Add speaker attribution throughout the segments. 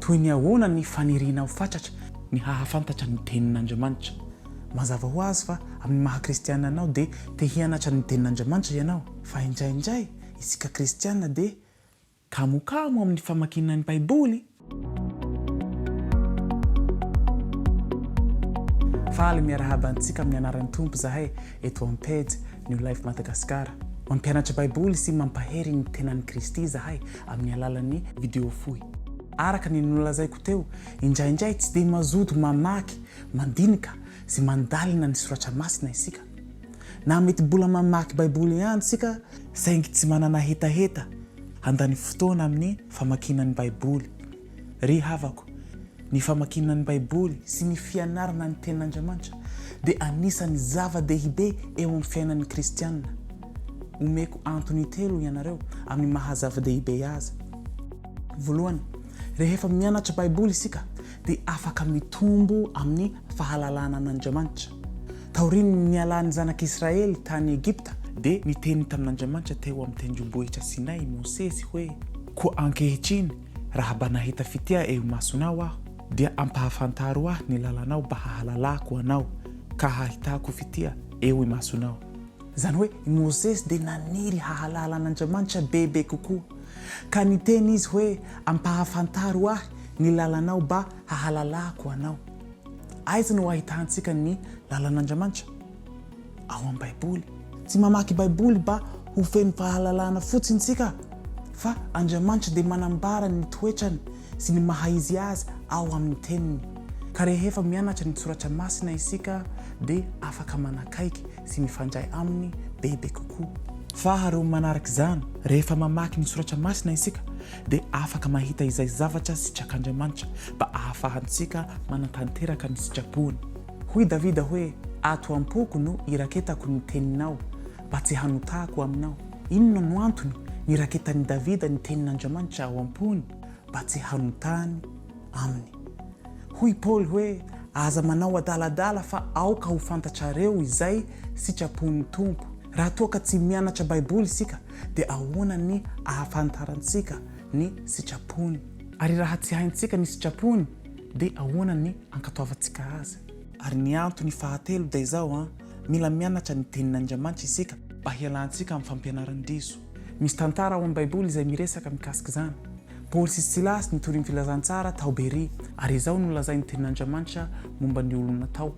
Speaker 1: Toy ny ahoana ny fanirianao fatratra ny hahafantatra ny Tenin'Andriamanitra? Mazava ho azy fa amin'ny maha kristiana anao dia te hianatra ny Tenin'Andriamanitra ianao. Fa indraindray isika kristiana dia kamokamo amin'ny famakiana ny Baiboly. Faly miarahaba antsika amin'ny anaran'ny Tompo izahay eto amin'ny pejy New Life Madagascar. Mampianatra Baiboly sy mampahery ny tenan'i Kristy izahay amin'ny alalan'ny video fohy. Araka ny nolazaiko teo, indraindray tsy dia mazoto mamaky, mandinika sy mandalina ny soratra masina isika. Na mety mbola mamaky Baiboly ihany isika saingy tsy manana hetaheta handany fotoana amin'ny famakiana ny Baiboly. Ry havako, ny famakiana ny Baiboly sy ny fianarana ny Tenin'Andriamanitra dia anisan'ny zava-dehibe eo amin'ny fiainan'ny kristiana. Omeko antony telo ianareo amin'ny maha zava-dehibe azy. Voalohany, rehefa mianatra Baiboly isika dia afaka mitombo amin'ny fahalalana an'Andriamanitra. Taorian'ny nialan'ny zanak'Israely tany Egypta, dia niteny tamin'Andriamanitra teo amin'ny tendrombohitra Sinay i Mosesy hoe, Koa ankehitriny, raha mba nahita fitia eo imasonao aho, dia ampahafantaro ahy ny lalanao mba hahalalako anao, ka hahitako fitia eo imasonao. Izany hoe i Mosesy dia naniry hahalala an'Andriamanitra bebe kokoa, ka niteny izy hoe, Ampahafantaro ahy ny lalanao mba hahalalako anao. Aiza no ahitantsika ny lalan'Andriamanitra? Ao amin'ny Baiboly. Tsy mamaky Baiboly mba ho feno fahalalana fotsiny isika, fa Andriamanitra dia manambara ny toetrany sy ny maha-izy azy ao amin'ny Teniny. Ka rehefa mianatra ny Soratra Masina isika dia afaka manakaiky sy mifandray aminy bebe kokoa. Faharoa manaraka izany, rehefa mamaky ny Soratra Masina isika dia afaka mahita izay zavatra sitrak'Andriamanitra mba ahafahantsika manatanteraka ny sitrapony. Hoy Davida hoe, Ato am-poko no iraketako ny teninao, mba tsy hanotako aminao. Inona no antony niraketan'i Davida ny tenin'Andriamanitra ao am-pony? Mba tsy hanotany aminy. Hoy Paoly hoe, Aza manao adaladala fa aoka ho fantatrareo izay sitrapon'ny Tompo. Raha toa ka tsy mianatra Baiboly isika dia ahoana ny ahafantarantsika ny sitrapony? Ary raha tsy haintsika ny sitrapony dia ahoana ny ankatoavantsika azy? Ary ny antony fahatelo dia izao an, mila mianatra ny Tenin'Andriamanitra isika mba hialantsika amin'ny fampianaran-diso. Misy tantara ao amin'ny Baiboly izay miresaka mikasika izany. Paoly sy Silasy nitory ny filazantsara tao Beria, ary izao no lazain'ny Tenin'Andriamanitra momba ny olona tao,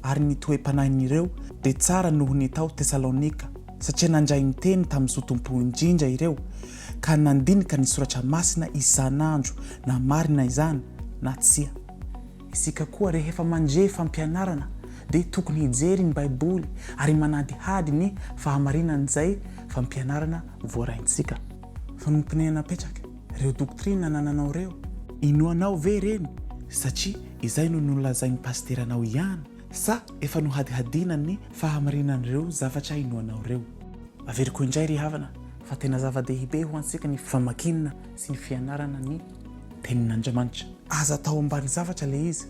Speaker 1: Ary ny toe-panahin'ireo dia tsara noho ny tao Tesalonika, satria nandray ny teny tamin'ny zotom-po indrindra ireo, ka nandinika ny Soratra Masina isan'andro, na marina izany na tsia. Isika koa rehefa mandre fampianarana dia tokony hijery ny Baiboly ary manadihady ny fahamarinan'izay fampianarana voaraintsika. Fanomponiana apetraka, Ireo doctrine anananao ireo, inoanao ve ireny satria izay no nolazain'ny pasiteranao ihany sa efa nohadihadiana ny fahamarinan'ireo zavatra inoanao ireo? Averiko indray ry havana fa tena zava-dehibe ho antsika ny famakiana sy ny fianarana ny Tenin'Andriamanitra. Aza atao ambany zavatra ilay izy.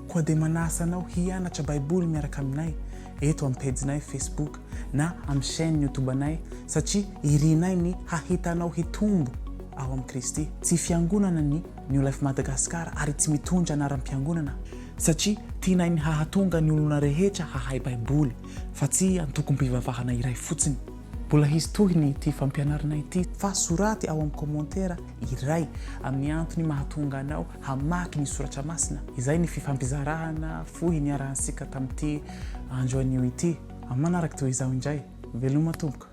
Speaker 1: Koa dia manasa anao hianatra Baiboly miaraka aminay eto amin'ny pejinay Facebook na amin'ny chaîne YouTube-nay satria irinay ny hahita anao hitombo ao amin'i Kristy. Tsy fiangonana ny New Life Madagascar ary tsy mitondra anaram-piangonana satria tianay ny hahatonga ny olona rehetra hahay Baiboly fa tsy antokom-pivavahana iray fotsiny. Mbola hisy tohiny ity fampianarana ity fa soraty ao amin'ny commentaire iray amin'ny antony mahatonga anao hamaky ny soratra masina. Izay ny fifampizarahana fohy niarahantsika tamin'ity andro anio ity. Amin'ny manaraka toy izao indray. Veloma tompoko.